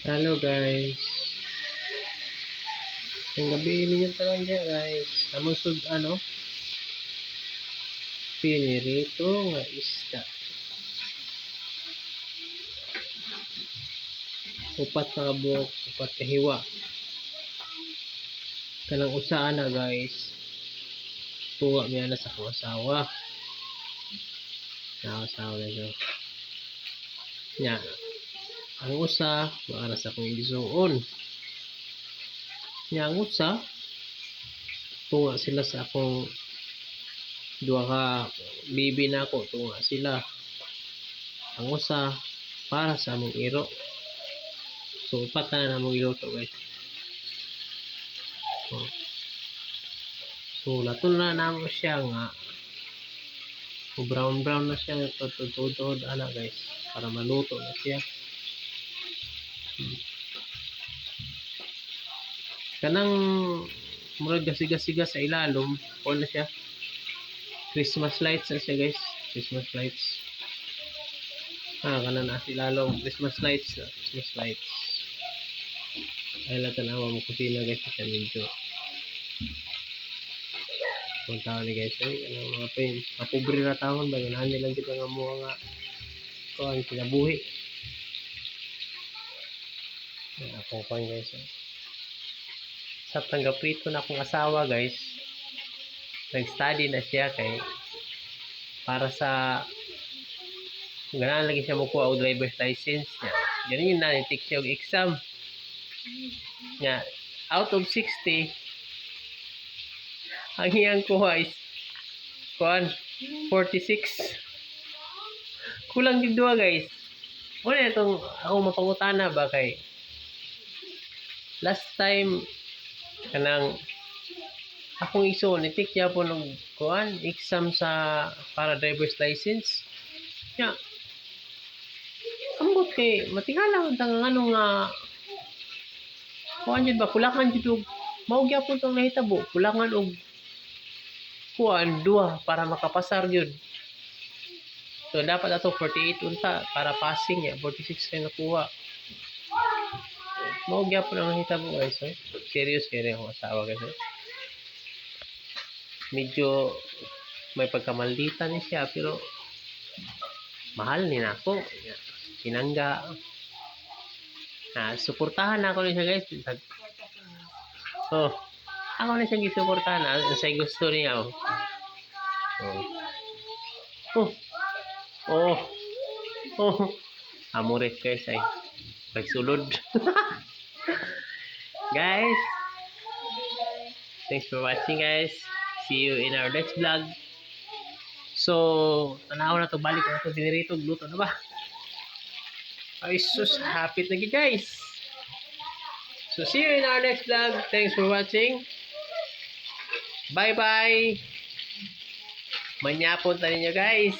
Hello guys. Ang gabi ninyo tanan diya, guys. Among sud ano? Pinirito nga isda. Upat na kabuok, upat ka hiwa. Kanang usa ana, guys. Tunga mi ana sa akong asawa. Na asawa guys, oh. Nya. Ang usa para sa akong igsuon. Nya ang usa, tunga sila sa akong duha ka bibi nako, tunga sila. Ang usa para sa among iro. So upat na namong iluto, guys. Oh. So laton na namo siya nga o brown brown na siya, tuod ana guys, para maluto na siya. Kanang murag gasiga-siga sa ilalom, kuan na siya. Christmas lights na siya, guys. Christmas lights. Ah, kanang nasa ilalom, Christmas lights na, Christmas lights. Ay lang tanawa mo kusina, guys, kasi medyo kung tao ni guys ay kanang mga pin, mapobre ra taon ba, ganahan lang kita nga mo nga kuan kinabuhi. Ay, akong kuan, guys, eh. Sa tanggapito na akong asawa, guys, nag-study na siya kay para sa ganahan lagi siya mokuha og driver's license niya. Ganun yun na, take siya og exam. Nga, out of 60, ang iyang kuha is kuan 46. Kulang gyud duha, guys. Wala itong ako mapangutana ba kay last time kanang akong igsoon ni-take niya po ng kuan exam sa para driver's license. Nya ambot kay matingala man tang ano nga kuan jud ba, kulangan jud og mao gyapon tong nahitabo, kulangan og kuan duha para makapasar gyud. So dapat ato 48 unta para passing niya, 46 kay nakuha. Mao gyapon ang nahitabo, guys, eh. Serious kay rin akong asawa, guys, eh. Medyo may pagkamaldita ni siya pero mahal ni nako. Pinangga. Ah, suportahan ako ni siya, guys. Oh, ako na siyang gisuportahan. Ah, sa gusto niya. Oh. Oh. Oh. Oh. Oh. Amores, guys, ay. Pagsulod. Guys. Thanks for watching, guys. See you in our next vlog. So, tanaw na to, balik na to pinirito, luto na ba? Ay sus, happy na gyud, guys. So, see you in our next vlog. Thanks for watching. Bye-bye. Manyapon ta ninyo, guys.